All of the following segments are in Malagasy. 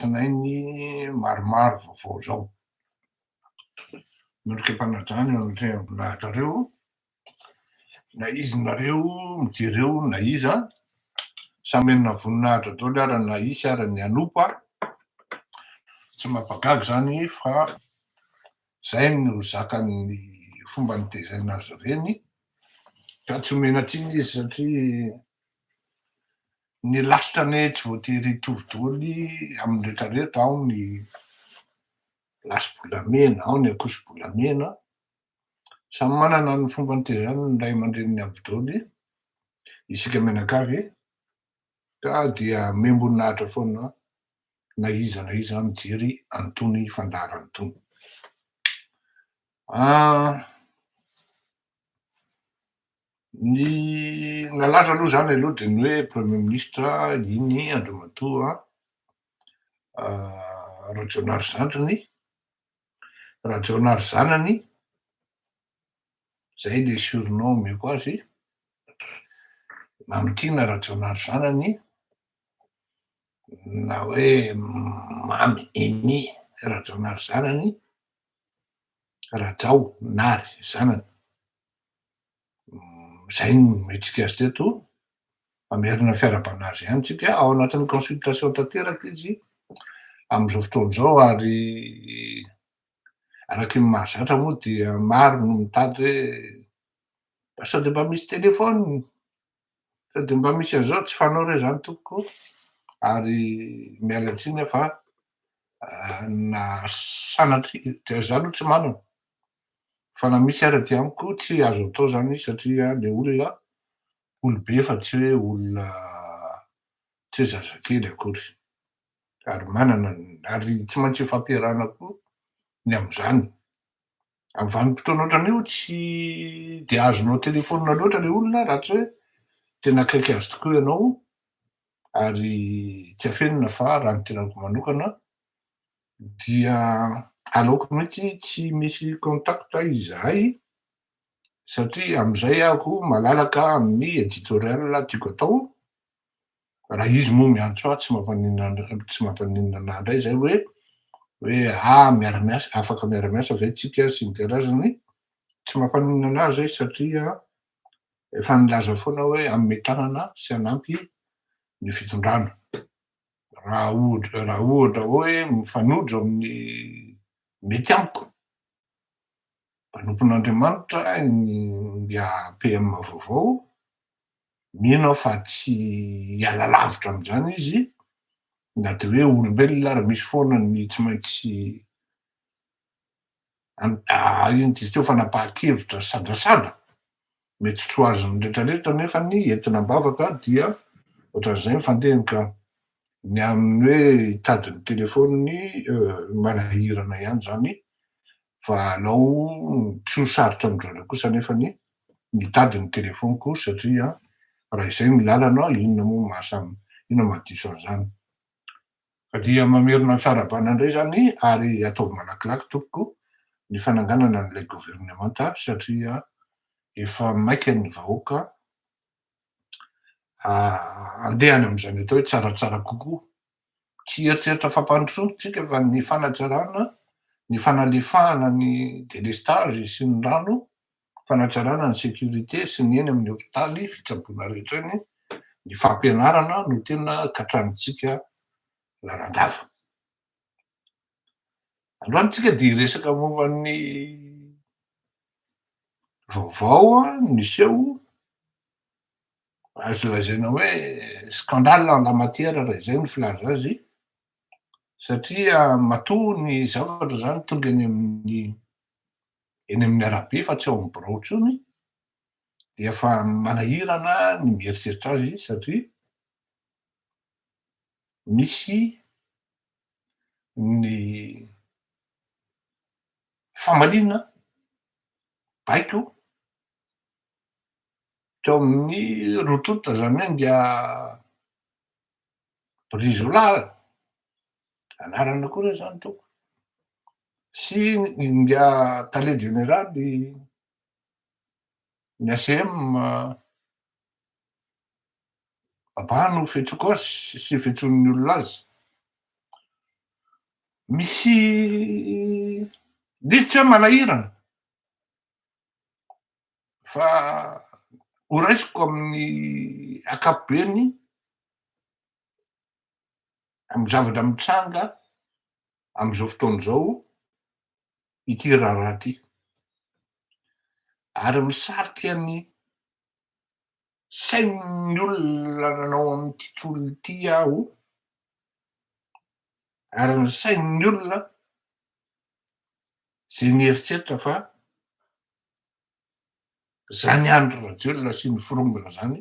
Alatsinainy maromaro vaovao izao. Mendrika am-panajana eo anatrehan'ny-bonahitrareo, na izy nareo mijery eo na iza, samy manana voninahitra daholo ary na hisy ary ny hanompa, tsy mampagaga izany fa zay no zakan'ny fomba nitezaina azy ireny, ka tsy omena tsiny izy satria ny lasitra anie tsy voatery hitovy daholo amin'ny rehetrarehetra, ao ny lasi-bolamena, ao ny ankoso-bolamena, samy manana ny fomba nitezany ny ray aman-dreniny avy daholo isika mianakavy ka dia omem-boninahitra foana na iza na iza mijery an'itony fandaharana itony. Ny nalaza aloha zany aloha de ny hoe premier ministre iny Andriamatoa Rajaonary zandriny, Rajaonary zanany, zay le surnom omeko azy, Mamitiana Rajaonary zanany, na hoe Mamy Aimé Rajaonary zanany, Rajao Nary zanany. Izay no nomentsika azy teto, mamerina ny fiarahabana azy ihany tsika, ao anatin'ny consultation tanteraka izy amin'izao fotoana izao ary araky ny mahazatra moa dia maro no mitady hoe mba sao dia mba misy téléphone, sao dia mba misy an'izao, tsy fanao re izany tompoko ary miala tsiny aho fa na sanatria, dia za aloha tsy manana. Fa na misy ary aty amiko tsy azo atao zany satria le olona olobe fa tsy hoe olona tsy hoe zazakely akory ary manana ary tsy maintsy ifampiarahana koa ny amin'izany. Amin'ny vanim-potoana ohatran'io tsy de azonao telefaonina loatra le olona raha tsy hoe tena akaiky azy tokoa ianao ary tsy afenina fa raha ny tenako manokana dia aleoko mihitsy tsy misy contact izahay satria amin'izay aho malalaka amin'ny editorial tiako atao, raha izy moa miantso ahy tsy mampaninona tsy mampaninona anah indray izay hoe hoe ah miara-miasa afaka miara-miasa ve tsika sy ny karazany, tsy mampaninona anah zay satria efa nilaza foana hoe hanome tanana sy hanampy ny fitondrana. Raha ohatra raha ohatra hoe mifanojo amin'ny mety amiko, mpanompon'Andriamanitra ny APM vaovao, mino aho fa tsy hiala lavitra amin'izany izy na dia hoe olombelona ary misy foana ny tsy maintsy Inona izy teo fanapahan-kevitra sadasada, mety tsy ho azon'ny retraretra nefa ny entina am-bavaka dia ohatran'izay ny fandehany ka ny amin'ny hoe hitady ny telefaoniny manahirana ihany izany fa alao tsy ho sarotra amin-dry zareo kosa anefa ny mitady ny telefaoniko satria raha izay ny lalana inona moa mahasamy inona mahadiso an'izany. Fa dia mamerina ny fiarahabana indray izany ary ataovy malakilaky tompoko ny fananganana an'ilay governemanta satria efa maika ny vahoaka handeha any amin'izany atao hoe tsaratsara kokoa. Tsy hieritreritra fampandrosoana isika fa ny fanatsarana, ny fanalefahana ny delestazy sy ny rano, fanatsarana ny sécurité sy ny eny amin'ny hopitaly fitsaboana rehetra eny, ny fampianarana no tena katranintsika lalandava. Androany tsika dia hiresaka momba ny vaovao niseho, azo lazaina hoe scandale en la matière raha izay no filaza azy, satria matoa ny zavatra zany tonga eny amin'ny eny amin'ny arabe fa tsy ao amin'ny birao intsony dia efa manahirana ny mieritreritra azy satria misy ny famaliana baiko teo amin'ny roa tonta zany hoe ingahy Brizola anarana koa re zany tompoko sy ingahy tale jeneraly ny ACM Baba no fiantsoako azy sy fiantsoan'ny olona azy. Misy misy tsy hoe manahirana fa ho raisiko amin'ny ankapobeny amy zavatra mitranga am'izao fotoana izao ity raharaha ty, ary misarika ny sain'ny olona nanao an'ity tolona ity aho, ary ny sain'ny olona zay nieritreritra fa zany Andry Rajoelina sy ny forongony zany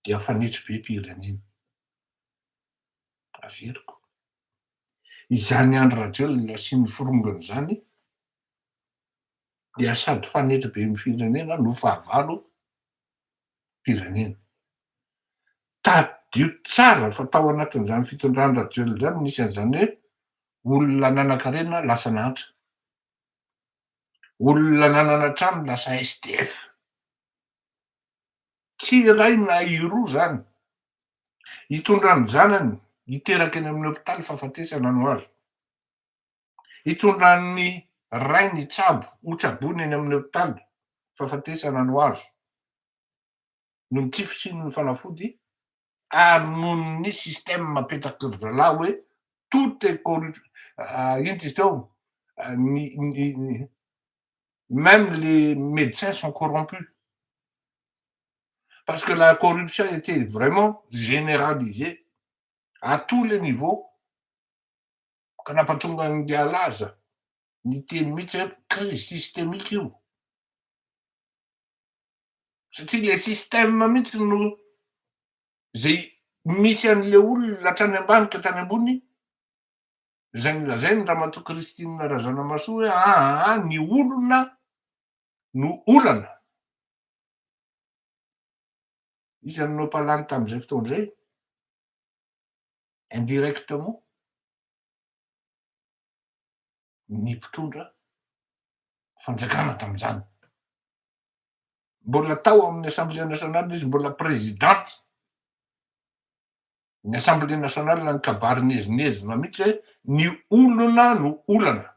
dia fanetry be pirenena. Averiko, izany Andry Rajoelina sy ny forongony zany dia sady fanetry be firenena no fahavalo pirenena. Tadidio tsara fa tao anatin'izany fitondran-dRajoelina zany nisy an'izany hoe olona nanan-karena lasa nahantra, olona nanana trano lasa SDF. Tsy iray na iroa zany. Hitondra ny zanany hiteraka eny amin'ny hopitaly fahafatesana no azo. Hitondra ny rainy hitsabo hotsaboina eny amin'ny hopitaly fahafatesana no azo. Noho ny tsy fisian'ny fanafody ary noho ny système apetaky ry zalahy hoe tout est corrup inona izy teo ny ny même les médecins sont corrompus parce que la corruption était vraiment généralisée à tous les niveaux, ka nampatonga ny alaza ny teny mihitsy hoe crise systémique io, satria le système mihitsy no zay misy an'le olona hatrany ambany ka hatrany ambony, zay nolazainy Ramatoa Christine Razanamahasoa hoe aa ny olona no olana. Iza no nampalany tam'izay fotoana zay indirectement? Ny mpitondra fanjakana tam'izany, mbola tao amin'ny Assemblée nationale izy, mbola présidente ny Assemblée nationale, ny kabary nezinezina mihitsy hoe ny olona no olana.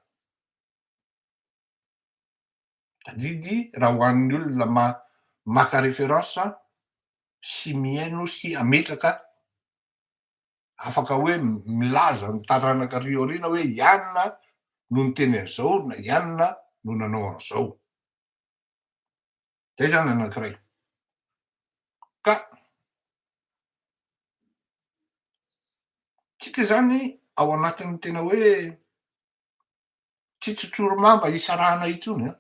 Tadidy raha ho an'ny olona ma maka référence sy mihaino sy ametraka, afaka hoe milaza ny taranaka ry aoriana hoe ianina no niteny an'izao na ianina no nanao an'izao. Zay zany anankiray ka tsika zany ao anatin'ny tena hoe tsy tsotsoromamba isarahana intsony a,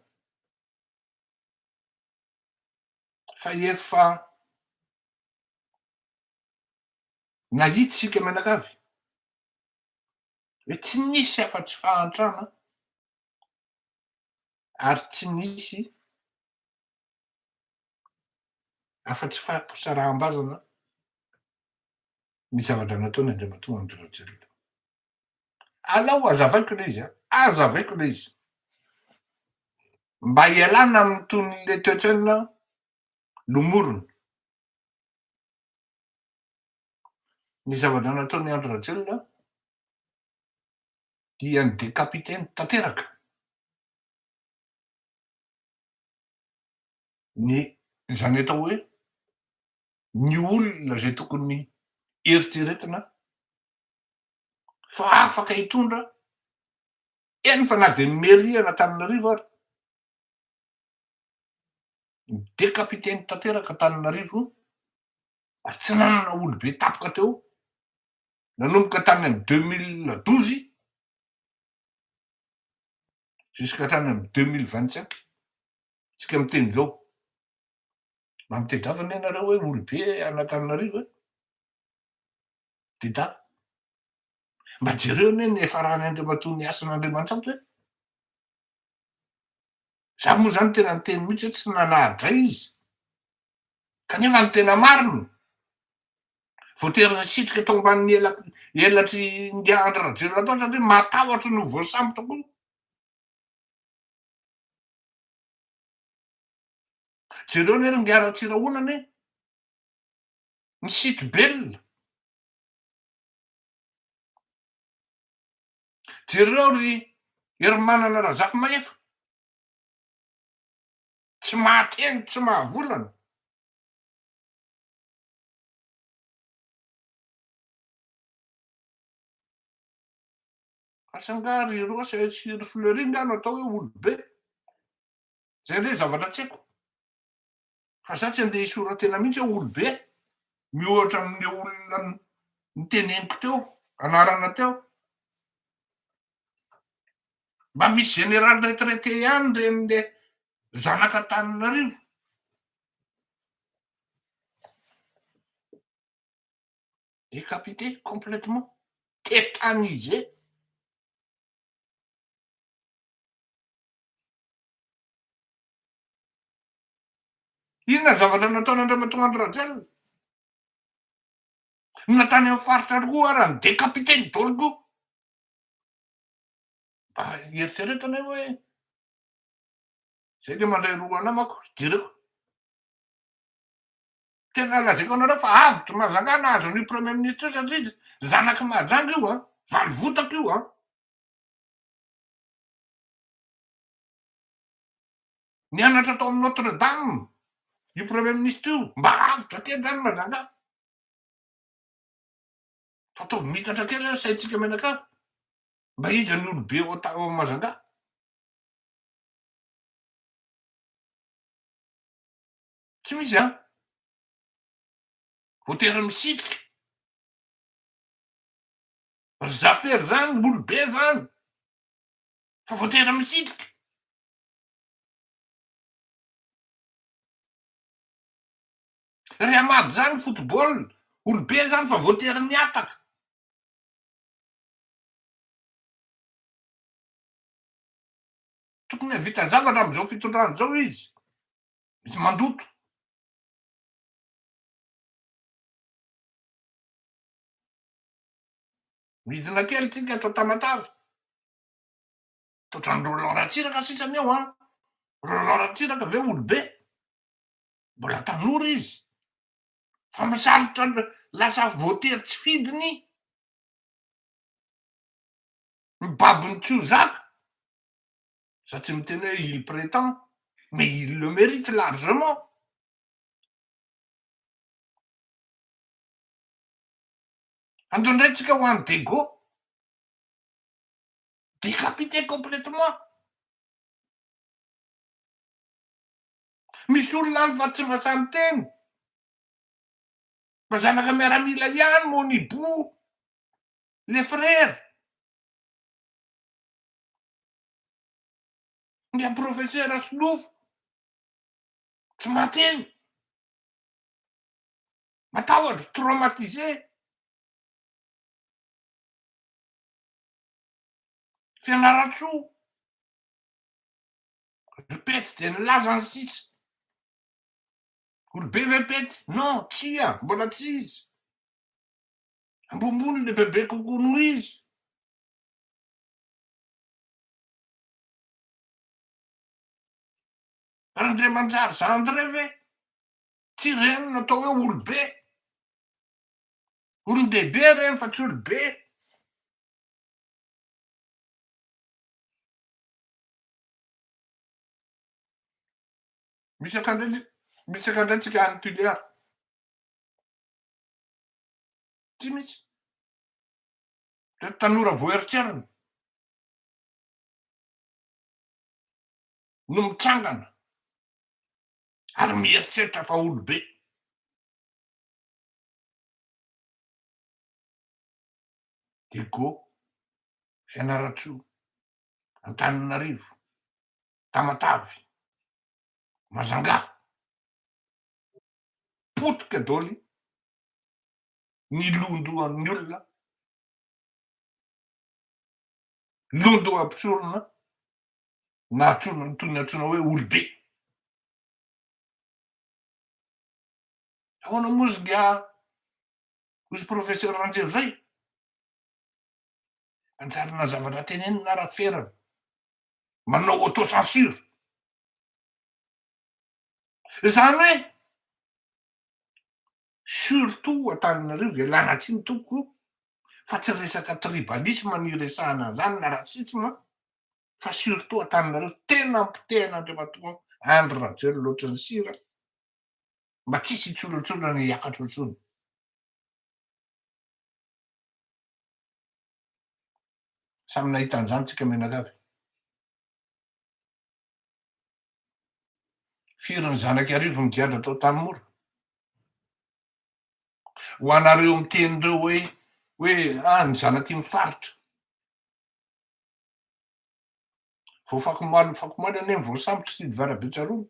fa efa nahitsy sika mianakavy hoe tsy nisy afa-tsy fahantrana ary tsy nisy afa-tsy fampisaraham-bazana ny zavatra nataony Andriamatoa Andry Rajoelina. Alao azavaiko le izy a, azavaiko le izy mba hialana amin'ny tony le toe-tsaina lomorona. Ny zavatra nataony Andry Rajoelina dia ny décapiteny tanteraka ny zany atao hoe ny olona zay tokony eritreretina fa afaka hitondra eny, fa na de ny mairie an'Antananarivo ary ny décapiteny tanteraka Antananarivo, ary tsy nanana olobe tapoka teo nanomboka tany amy 2012 jusqu'à hatrany amy 2025 tsika miteny zao. Mba mitedavana ianareo hoe olobe an'Antananarivo e deda, mba jereo anie ny efarany Andriamatoa ny asan'Andriamantsato e. Za moa zany tena niteny mihitsy hoe tsy nanahadray izy, kanefa ny tena marina voatery nisitrika tao ambanin'ny ela elatry ingahy Andry Rajoelina tao satria matahotra no voasambotra koa. Jereo anie ry ingahy Ratsirahonana e, nisitro-belona. Jereo ry Herimanana Razafimahefa, tsy mahateny, tsy mahavolana. Asa angaha ry Rossy sy ry Fleury nga no atao hoe olobe? Zay ndray zavatra tsy haiko. Fa za tsy andeha hisora-tena mihitsy hoe olobe mihoatra amin'le olona niteneniko teo, anarana teo. Mba misy général retraité ihany reny le zanak'Antananarivo. Décapité complètement, tétanisé. Inona ny zavatra nataon'Andriamatoa Andry Rajoelina? Na tany amin'ny faritra roa ara ny décapité-ny daholo koa. Mba eritrereto anie hoe zay le mandray roa anah manko jereko. Tena lazaiko anareo fa avotra Majanga nahazo an'io premier ministre io satria izy zanak'i Mahajanga io an, valovotaka io an. Nianatra tao amin'ny Notre Dame io premier ministre io, mba avotra kely zany Majanga. Fa ataovy miitatra kely ny saintsika mianakavy. Mba iza ny olobe ao ao Majanga? Tsy misy an! Voatery misitrika. Ry Zafery zany olobe zany fa voatery misitrika. Ry Amady zany football, olobe zany fa voatery mihataka. Tokony hahavita zavatra am'izao fitondrana zao izy. Misy mandoto. Midina kely tsika ato Tamatave. Toatran'i Roland Ratsiraka sisa ny eo an. Roland Ratsiraka ve olobe? Mbola tanora izy. Fa misalotra lasa voatery tsy fidiny. Mibaby ny tsy ho zaka. Za tsy miteny hoe il prétend, mais il le mérite largement. Andao indray tsika ho any Dego. Décapité complètement. Misy olona any fa tsy mahasahy miteny. Fa zanaka miaramila ihany Monibo, les frères. Ny professeur Solofo tsy mahateny, matahotra, traumatisé. Fianarantsoa, ry Pety dia nilaza ny sisa. Olobe ve Pety? Non, tsia, mbola tsy izy. Ambonimbony le bebe kokoa noho izy. Randriamanjary Jean André ve tsy ireny no atao hoe olobe? Olon-dehibe ireny fa tsy olobe. Misy akandray misy akandray tsika any Tuléar. Tsy misy. Reto tanora vao eritserina no mitsangana ary mieritreritra fa olobe. Diego, Fianarantsoa, Antananarivo, Tamatave, Majunga, potika daholo ny lohandohan'ny olona, lohandoham-pisorona na antsoina toy ny antsoina hoe olobe. Ahoana moa izy nga hozy professeur Ranjeva zay? Anjarana zavatra tenenina ara ferana. Manao auto censure. Izany hoe surtout Antananarivo, ialana tsiny tompoko, Fa tsy resaka tribalisme no iresahana an'izany na racisme fa surtout Antananarivo tena ampotehana Andriamatoa Andry Rajoelina ohatran'ny sira mba tsisy hitsolotsolana hiakatra intsony. Samy nahita an'izany tsika mianakavy. Firy ny zanak'Iarivo nigadra tao Antanimora? Ho anareo miteny ireo hoe hoe ah ny zanaky ny faritra. Vao fakomaly fakomaly anie ny voasambotra sy Varabetsaroana.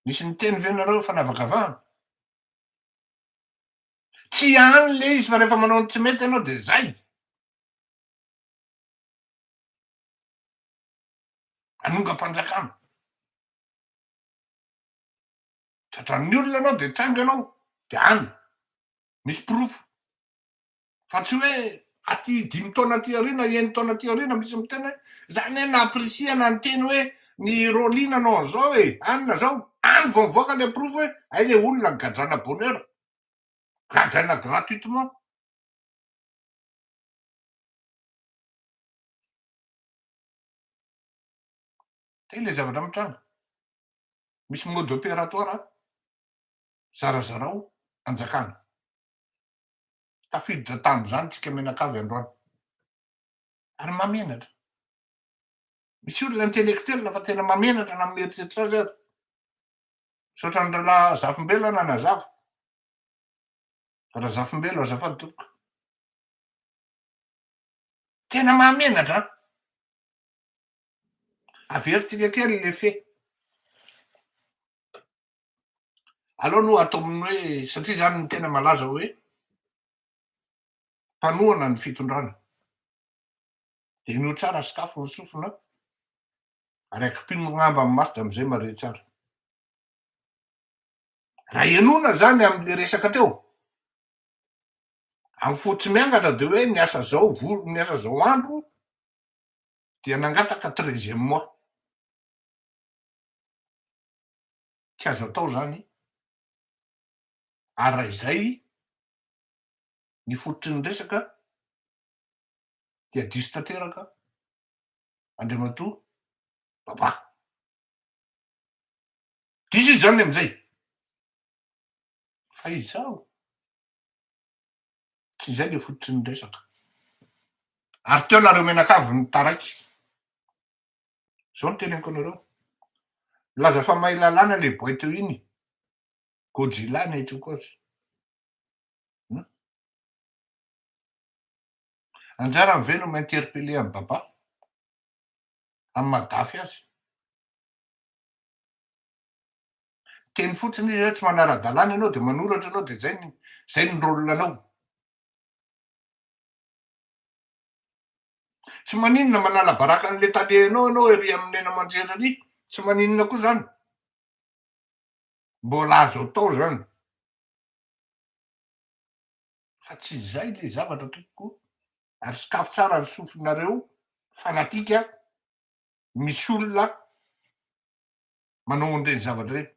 Nisy niteny ve nareo fanavakavahana? Tsy any le izy fa rehefa manao ny tsy mety ianao de zay. Hanongam-panjakana. Tratran'ny olona anao de tranga anao de any misy porofo. Fa tsy hoe aty dimy taona aty aoriana, enin-taona aty aoriana misy miteny hoe za anie nampirisihana niteny hoe ny Rolly nanao an'izao e, anona zao. Any vao mivoaka le porofo hoe hay le olona gadrana bonheur, gadraina gratuitement. Zay le zavatra mitranga. Misy mode opératoire zarazarao anjakana. Tafiditra tamin'izany tsika mianakavy androany. Ary mahamenatra. Misy olona intellectuel fa tena mahamenatra na mieritreritra azy ary. Misaotra ny rahalahy Zafimbelo nanazava. Razafimbelo azafady tompoko. Tena mahamenatra an! Averintsika kely le fe. Aleo aloha atao amin'ny hoe, satria zany ny tena malaza hoe mpanohana ny fitondrana. De henoy tsara sokafo ny sofina ary akipino angamba ny maso de amizay mahare tsara. Raha henoina zany amle resaka teo, amy fo tsy miangatra de hoe niasa zao vo- niasa zao andro dia nangataka treizième mois. Tsy azo atao zany ary raha izay ny fototry ny resaka dia diso tanteraka Andriamatoa Baba. Diso izy zany amizay. Fa izao Tsy izay le fototry ny resaka. Ary teo nareo mianakavy no taraiky. Zao no teneniko anareo. Milaza fa mahay lalàna le boay teo iny. Godzilla ny antsoiko azy. Hum? Anjarany ve no mi-interpeller an'i Baba? Amin'ny maha-dafy azy. Miteny fotsiny izy hoe tsy manara-dalàna ianao dia manoratra ianao dia zay ny zay ny rôle anao. Tsy maninona manala baraka an'le talehanao ianao ery amin'ny haino aman-jery ery, tsy maninona koa zany. Mbola azo atao zany. Fa tsy izay le zavatra tompoko ary sokafy tsara ny sofinareo fanatika misy olona manao an'ireny zavatra ireny.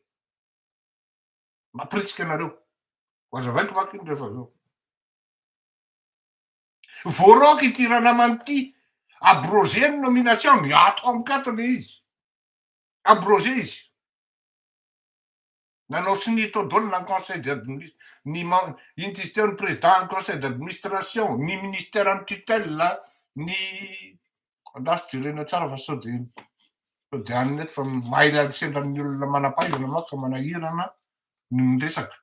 Mampirisika anareo. Ho azavaiko manko iny rehefa avy eo. Voaroaka ity ranamana ity. Abrogé ny nomination ny ato amiko ato le izy. Abrogé izy. Nanao sonia tao daholo na ny conseil d'admi- ny mem- ino ty izy teo ny président ny conseil d'administration, ny ministère en tutelle, ny andraso jerena tsara fa sao de sao de any eto fa mahay sendra ny olona manam-pahaizana manko ka manahirana ny miresaka.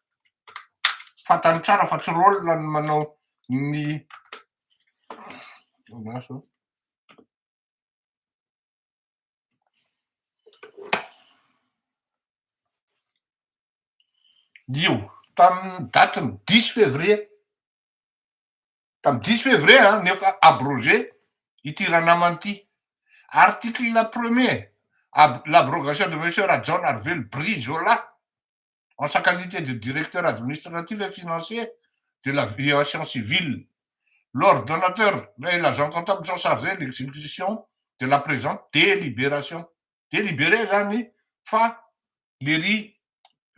Fantany tsara fa tsy rôle ny manao ny andraso. Io, tamin'ny datin'ny dix février, tamin'ny dix février an, nefa abrogé ity ranamana ity. Article premier, l'abrogation de monsieur Rajaonarivelo Brizola en sa qualité de directeur administratif et financier de l'aviation civile. L'ordonnateur et l'agent comptable sont chargés de l'exécution de la présente délibération. Délibéré zany fa lery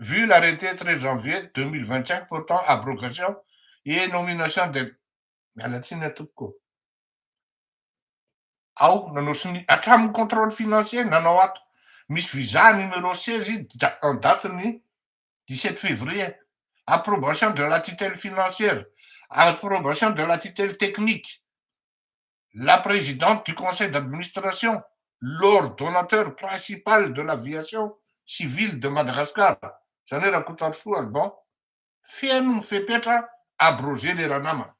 vu l'arrêté 13 janvier 2025 portant abrogation et nomination de. Miala tsiny aho tompoko ô. Ao nanao sonia hatramin'ny contrôle financier nanao ato. Misy visa numéro 16 en date ny 17 février. Approbation de la tutelle financière, approbation de la tutelle technique. La présidente du conseil d'administration, l'ordonnateur principal de l'aviation civile de Madagascar, zany hoe Rakotoarisoa Alban, feno ny fepetra abrogé le ranamana.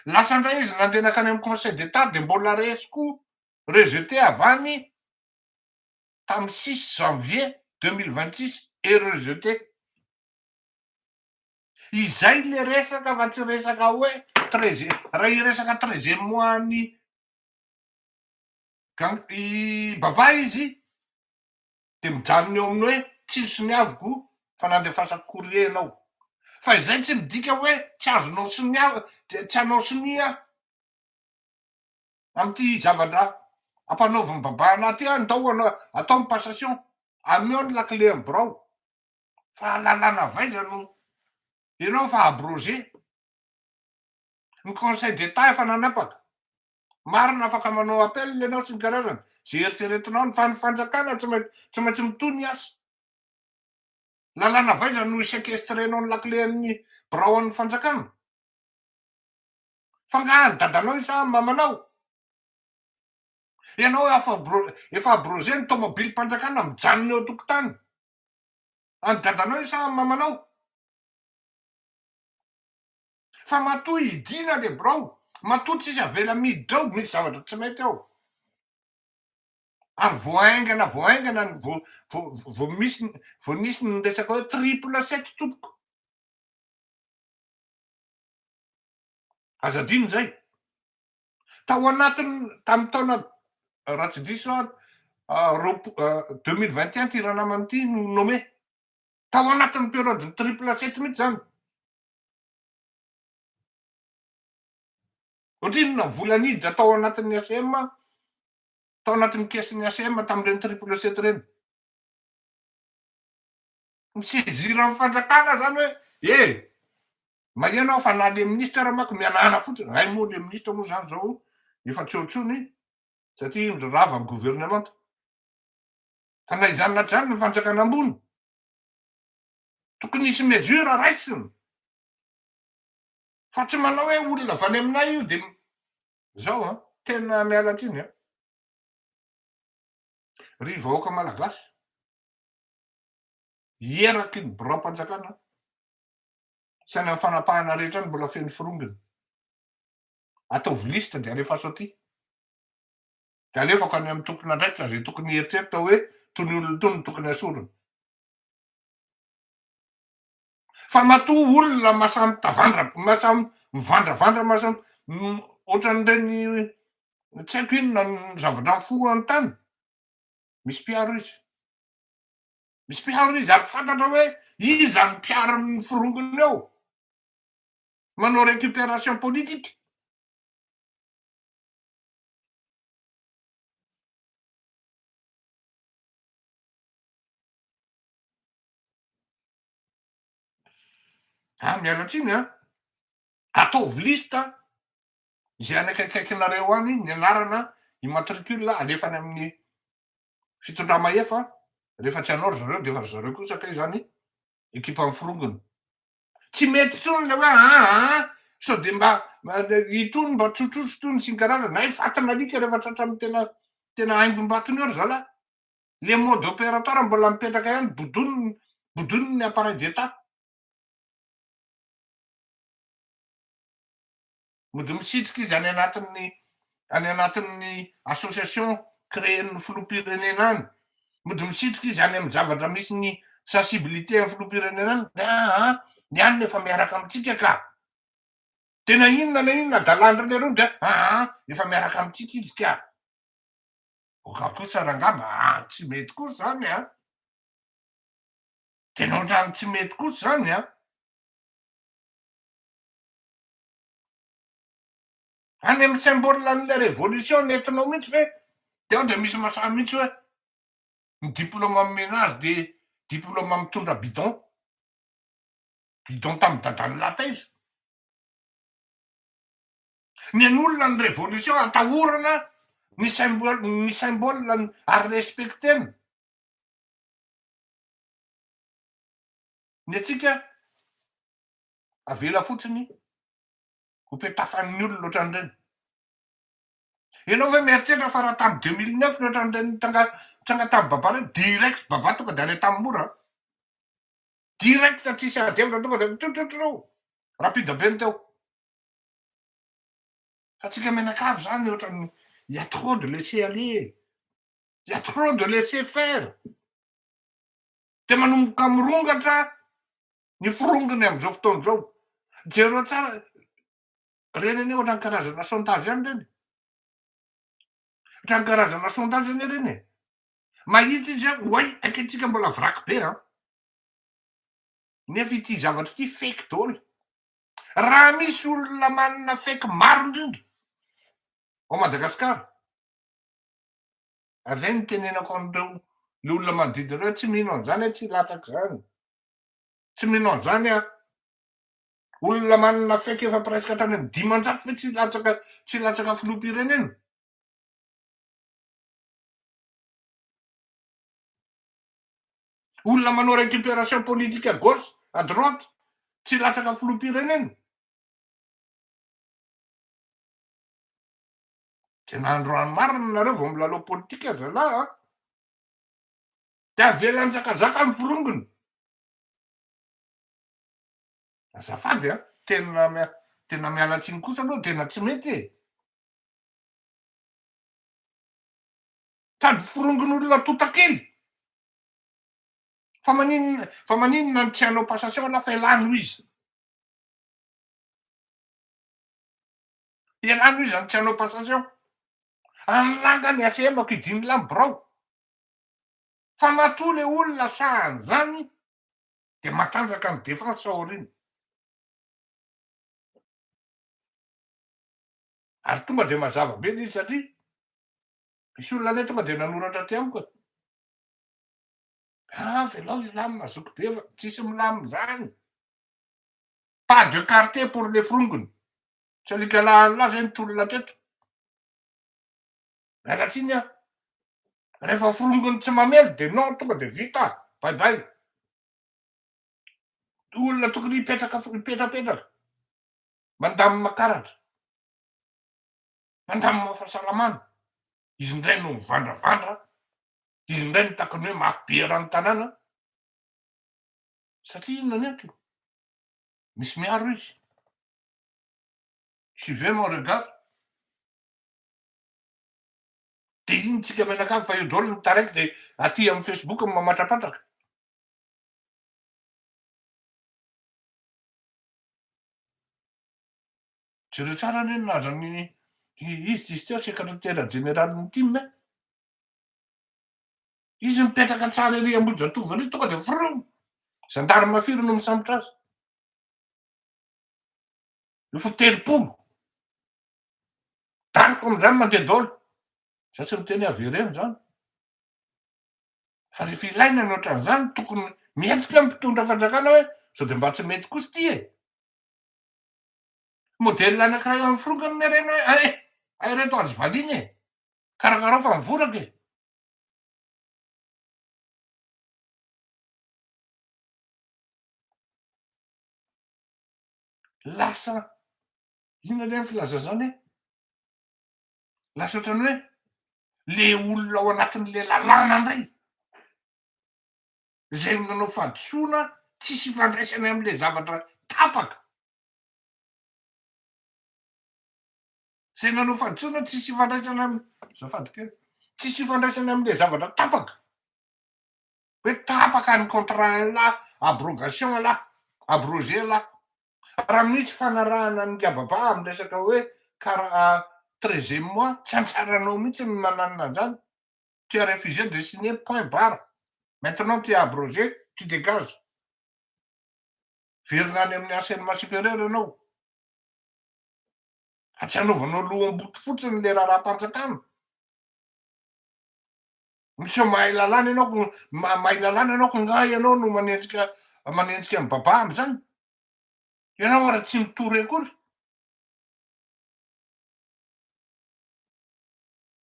Lasa indray izy nandeha nankany amin'ny conseil d'état de mbola resy koa, rejeté avy any tamin'ny 6 janvier 2026 et rejeté. Izay le resaka fa tsy resaka hoe 13, raha hiresaka 13e mois ny gang i Baba izy de mijanona eo amin'ny hoe tsy soniaviko fa nandefasako courrier ianao. Fa izay tsy midika hoe tsy azonao sonia, tsy hanao sonia amin'ity zavatra ampanaovin'ny Baba anahy ty, andao anao atao ny passation, ameo ny lakile amin'ny birao. Fa lalàna avy aiza no ianao fa abrogé? Ny conseil d'état efa nanapaka. Marina afaka manao appel ianao sy ny karazany, zay eritreretinao, fa ny fanjakana tsy maintsy mitohy ny asa. Lalàna avy aiza no séquestrenao ny lakile an'ny birao an'ny fanjakana? Fa nga ny dadanao io sa ny mamanao? Ianao efa abrogé ny tomobilim-panjakana mijanona eo an-tokotany. Any dadanao io sa ny mamanao? Fa matoa hidina le birao, matoa tsisy avela miditra ao, misy zavatra tsy mety ao. Ary vao haingana vao haingana ny vao vao vao misy vao nisy ny resaka hoe triple sept tompoko. Aza adino izay. Tao anatin'ny tamin'ny taona raha tsy diso aho roapo 2021 ty ranamana ity no nommé. Tao anatin'ny période ny triple sept mihitsy zany. Ohatrinona ny vola niditra tao anatin'ny ACM, tao anatin'ny caisse-n'ny ACM tamin'ireny triple sept ireny? Ny saisir-n'ny fanjakana zany hoe eh maheno aho fa na le ministre ary manko mihanahana fotsiny, hay moa le ministre moa zany zao efa tsy eo intsony satria rava ny gouvernement. Fa na izany na tsy izany ny fanjakana ambony tokony hisy mesure raisina fa tsy manao hoe olona avy any aminay io de zao an, tena miala tsiny an. Ry vahoaka malagasy, hieraky ny biraom-panjakana sy any amin'ny fanapahana rehetra any mbola feno forongony. Ataovy liste de alefaso aty. De alefako any amin'ny tompon'andraikitra izay tokony hieritreritra hoe tony olona itony no tokony asorina. Fa matoa olona mahasahy mitavandra, mahasahy mivandravandra, mahasahy ohatran'ireny tsy haiko inona ny zavatra mifoha an-tany. Misy mpiaro izy. Misy mpiaro izy ary fantatra hoe iza ny mpiaro ny forongony eo. Manao récupération politique. Ah, miala tsiny an. Ataovy liste izay any akaikikaikinareo any ny anarana immatricule alefa any amin'ny fitondra-mahefa, rehefa tsy hanao ry zareo de efa ry zareo kosa kay zany ekipan'ny forongony. Tsy mety intsony le hoe aa aa sao de mba itony mba tsotsotra itony sy ny karazany, hay fatin'alika rehefa tratran'ny tena tena haingom-batony eo ry zalahy. Le mode opératoire mbola mipetraka ihany, bodoniny bodoniny ny appareil d'état. Mody misitrika izy any anatin'ny any anatin'ny association créer-n'ny filoham-pirenena any. Mody misitrika izy any amin'ny zavatra misy ny sensibilité an'ny filoham-pirenena any. Aa, ny anona efa miaraka amintsika ka. Tena inona na inona adalan'ireo leroa dia aa, efa miaraka amintsika izy ka. Oka kosa rangaha mba aa, tsy mety kosa zany an. Tena ohatran'ny tsy mety kosa zany an. Any amin'ny symbole an'ilay révolution nentinao mihitsy ve de ao de misy masaha mihitsy hoe ny diplôme omena azy de diplôme mitondra bidon, bidon tamin'ny dadan'ny lahy taiza? Ny an'olona ny révolution atahorana ny symbole ny symbole ary respectena. Ny antsika avela fotsiny ho petafan'ny olona ohatran'ireny. Ianao ve mieritreritra fa raha tamin'ny 2009 ny ohatran'ireny nitranga nitranga tamin'i Baba ireny, direct Baba tonga dia any Antanimora an! Direct tsisy ady hevitra tonga dia trotrotroo! Rapide be ny teo. Fa tsika mianakavy zany ohatran'ny il y a trop de laisser aller, il y a trop de laisser faire. Dia manomboka mirongatra ny forongony amin'izao fotoana izao. Jereo tsara, ireny anie ohatran'ny karazana sondage ihany ireny. Ohatran'ny karazana sondage anie ireny e. Mahita izy hoe oay, aika antsika mbola vraky be an. Nefa ity zavatra ity fake daholo. Raha misy olona manana fake maro indrindra ao Madagasikara, ary zay no itenenako an'ireo le olona manodidina ireo hoe tsy mino an'izany aho, tsy hilatsaka izany, tsy mino an'izany aho. Olona manana fake efa presque hatrany amin'ny 500 ve tsy hilatsaka tsy hilatsaka filoham-pirenena? Olona manao récupération politique à gauche, à droite, tsy hilatsaka filoham-pirenena? Tena androany marina nareo vao milalao politika zalahy a! De avela hanjakazaka ny forongony. Azafady a, tena tena miala tsiny kosa aloha tena tsy mety e. Sady forongon'olona tontakely. Fa maninona fa maninona no tsy hanao passation lah fa elah no iza? Elah no iza no tsy hanao passation? An'lah nga ny ACM ko idin'lah ny birao? Fa matoa le olona sahan'izany de matanjaka ny défense ao aoriana. Ary tonga de mazava be le izy satria misy olona anie tonga de nanoratra aty amiko e. Ah avelao hilamina zoky be fa tsisy milamina zany. Pas de quartier pour les forongony. Tsy alika lahan'lah zay ny tolona teto. Miala tsiny aho. Rehefa forongony tsy mamely de non tonga de vita. Bye bye. Olona tokony hipetraka hipetrapetraka. Mandamina karatra. Mandamina fahasalamana. Izy indray no mivandravandra. Izy indray no takany hoe mafy be eran'ny tanàna. Satria inona ny antony? Misy miaro izy. Suivez mon regard. De iny tsika mianakavy fa eo daholo ny taraiky de aty amin'ny Facebook no mamatrapatraka. Jereo tsara anie ny nahazo an'i izy izy teo sekretera jeneralin'ny tim e. Izy mipetraka tsara ery Ambohijatovo ery tonga de vroom! Gendarme firy no misambotra azy? Efa 30. Daroka amin'izany mandeha daholo. Za tsy miteny hoe avereno zany. Fa rehefa ilaina ny ohatran'izany tokony mihetsika ny mpitondra fanjakana hoe sao de mba tsy mety kosa ity e. Modèle anankiray amin'ny forongony ny ireny hoe eh, hay reto azo valiana e. Karakarao fa mivoraka e. Lasa inona le ny filaza zany e? Lasa ohatran'ny hoe le olona ao anatin'le lalàna indray zay nanao fahadisoana tsisy ifandraisany am'le zavatra tapaka. Zay nanao fahadisoana tsisy ifandraisany am azafady kely, tsisy ifandraisany am'le zavatra tapaka. Hoe tapaka ny contrat an'lah, abrogation an'lah, abrogé an'lah. Raha misy fanarahana an'i Gababa amin'ny resaka hoe kara treizième mois, tsy antsaranao mihitsy ny mananona an'izany. Tu as refusé de signer, point barre. Maintenant tu es abrogé, tu dégages. Verina any amin'ny enseignement supérieur ianao. Fa tsy anaovanao loham-boto fotsiny le raharaham-panjakana. Miseho mahay lalàna ianao ko, mahay lalàna ianao ko nga ianao no manenjika manenjika an'i Baba am'zany? Ianao ary tsy mitory akory.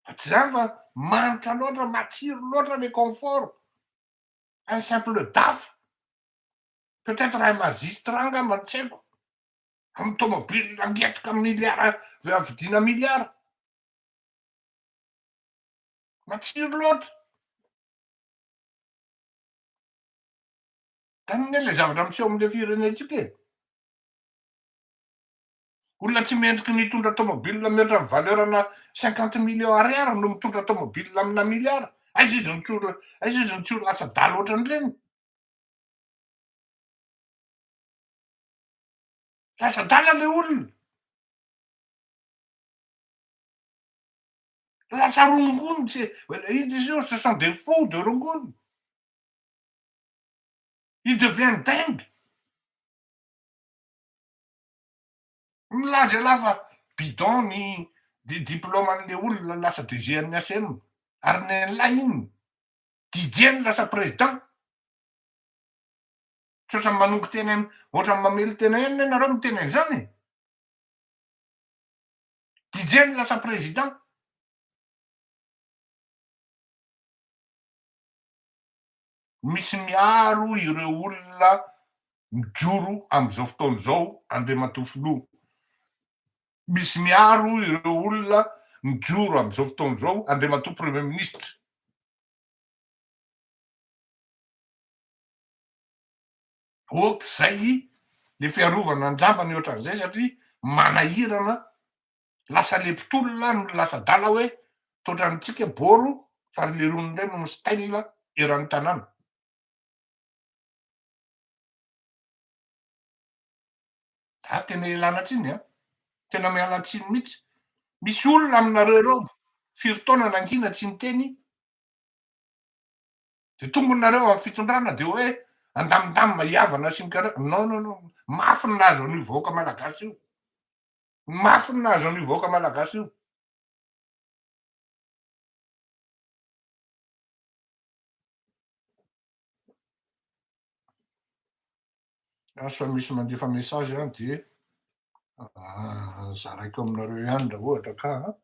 Fa tsy zany fa manitra loatra, matsiro loatra le confort. Un simple daf, peut-être un magistrat angamba, tsy haiko, amy tomobile angetroka milliard, vidina milliard. Matsiro loatra. Zany anie le zavatra miseho amle firenentsika e. Olona tsy mendriky ny hitondra tomobile mihoatra ny valeur ana 50 millions ariary no mitondra tomobile amina milliard. Aiza izy no tsy ho aiza izy no tsy ho lasa adala ohatran'ireny? Lasa adala le olona. Lasa rongony tsy ino izy io ce sont des fous de rongony. Il devient dingue. Milaza ialahy fa bidon ny diplôme an'le olona lasa DG an'ny ACM ary ny an'lahy inona? Didier no lasa président. Tsy ohatran'ny manongo tena ohatran'ny mamely tena ihany anie nareo miteny an'izany e. Didier no lasa président. Misy miaro ireo olona mijoro amin'izao fotoana izao Andriamatoa Filoha. Misy miaro ireo olona mijoro amin'izao fotoana izao Andriamatoa Premier Ministre. Ok zay le fiarovana anjambany ohatran'izay satria manahirana lasa le mpitolona no lasa adala hoe toatrantsika boro fa ry lerony indray no mi-style eran'ny tanàna. Ah tena ialana tsiny an! Tena miala tsiny mihitsy. Misy olona aminareo ireo firy taona nangina tsy niteny de tonga nareo amin'ny fitondrana de hoe andamindamina hihavana sy ny kara non non non mafy ny nahazo an'io vahoaka malagasy io. Mafy ny nahazo an'io vahoaka malagasy io. Asa misy mandefa message an de zaraiko aminareo ihany raha ohatra ka an.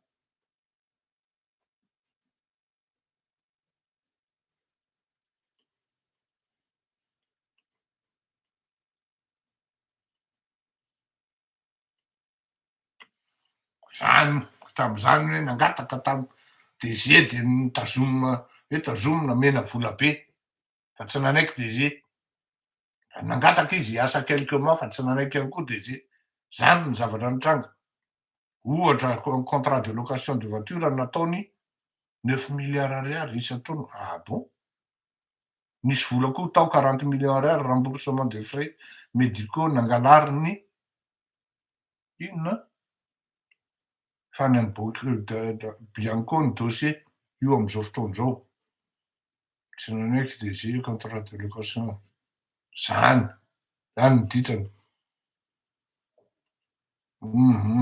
Zany, hatramin'izany hoe nangataka tam DG de notazomina hoe tazomina omena vola be fa tsy nanaiky DG. Nangataka izy hiasa quelques mois fa tsy nanaiky ihany koa DG. Zany ny zavatra nitranga. Ohatra contrat de location de voiture nataony 9 milliards ariary isan-taona. Ah bon? Nisy vola koa tao 40 millions ariary remboursement de frais médicaux nangalariny inona? Fa any amin'ny Bianco ny dossier io amin'izao fotoana izao. Tsy nanaiky DG contrat de location. Zany, zany ny ditrany.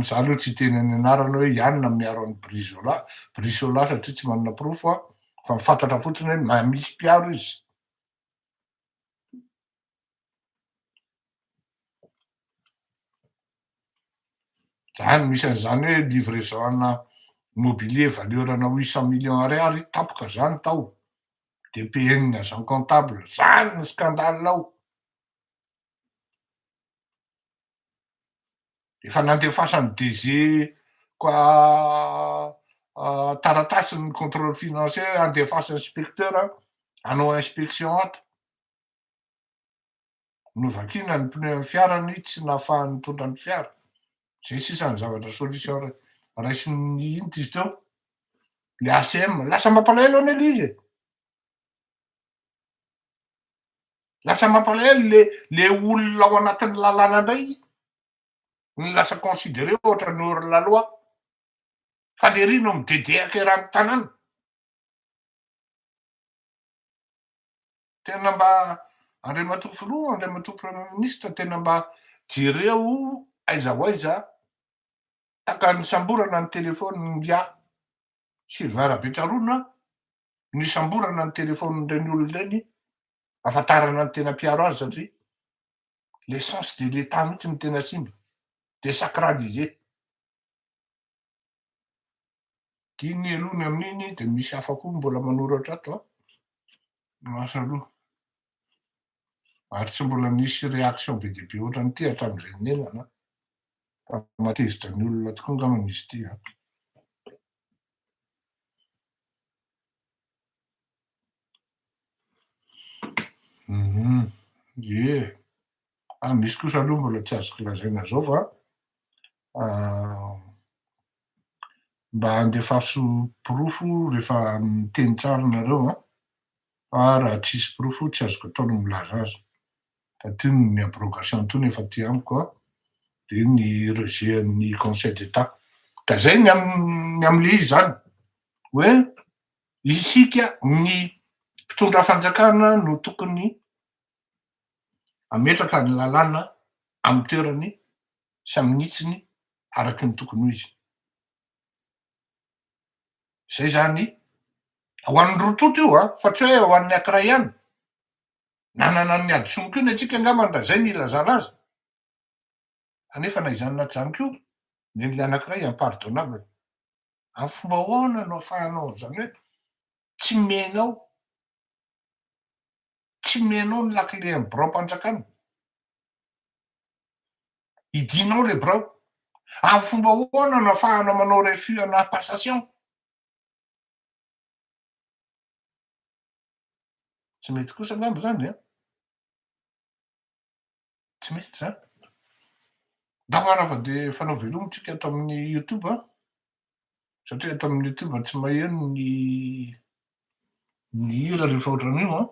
Za aloha tsy hiteny ny anarany hoe i anona miaro an'i Brizola, Brisola satria tsy manana porofo aho fa ny fantatra fotsiny hoe ma- misy mpiaro izy. Zany misy an'izany hoe livraison ana mobilier valeur ana 800 millions ariary tampoka zany tao, de payer-n'ny agent comptable, zany ny scandale ao. Efa nandefasan'ny DG taratasy ny contrôle financier handefasan'ny inspecteur hanao inspection ato. Novakiana ny pneu an'ny fiarany tsy nahafahany nitondra ny fiara. Zay sisa ny zavatra solution raisin'ny inona izy teo? Le ACM. Lasa mampalahelo anie le izy e. Lasa mampalahelo le le olona ao anatin'ny lalàna indray ny lasa considéré ohatran'ny hors la loi. Fa le ry no midedehaka eran'ny tanàna. Tena mba Andriamatoa Filoha, Andriamatoa Premier Ministre, tena mba jereo aiza ho aiza taka nisamborana ny telefaonin'ingahy Sylvain Rabetsaroana, nisamborana ny telefaonin'ireny olona ireny, ahafantarana ny tena mpiaro azy satria le sens de l'Etat mihitsy no tena simba, désacralisé. Dimy aloha ny amin'iny de misy hafa koa mbola manoratra ato an. Asa aloha. Ary tsy mbola nisy réaction be dia be ohatran'ity hatramin'izay niainana an. Fa mahatezitra ny olona tokoa angambany izy ity an. Ie. Ah, misy kosa aloha mbola tsy azoko lazaina zao fa mba andefaso porofo rehefa miteny tsara nareo an, fa raha tsisy porofo tsy azoko atao ny milaza azy. Fa ty ny abrogation tony efa aty amiko an, de ny rejet an'ny conseil d'Etat. Ka zay ny ny amle izy zany, hoe isika ny mpitondra fanjakana no tokony hametraka ny lalàna amin'ny toerany sy amin'ny hitsiny araky ny tokony ho izy. Zay zany ho an'ny roa tonta io an, fa tsy hoe ho an'ny ankiray ihany. Nanana ny hadisoany koa ny antsika angambany raha zay ny ilazana azy. Kanefa na izany na tsy izany koa, ny an'ilay anankiray impardonnable. Amin'ny fomba ahoana no ahafahanao an'izany hoe tsy menao, tsy menao ny lakile an'ny biraom-panjakana? Idinao le birao. Amin'ny fomba ahoana no ahafahanao manao refus ana passation? Tsy mety kosa angamba zany an! Tsy mety zany. Ndao ara fa de fanao veloma tsika ato amin'ny youtube an! Satria ato amin'ny youtube tsy maheno ny ny hira rehefa ohatran'io an!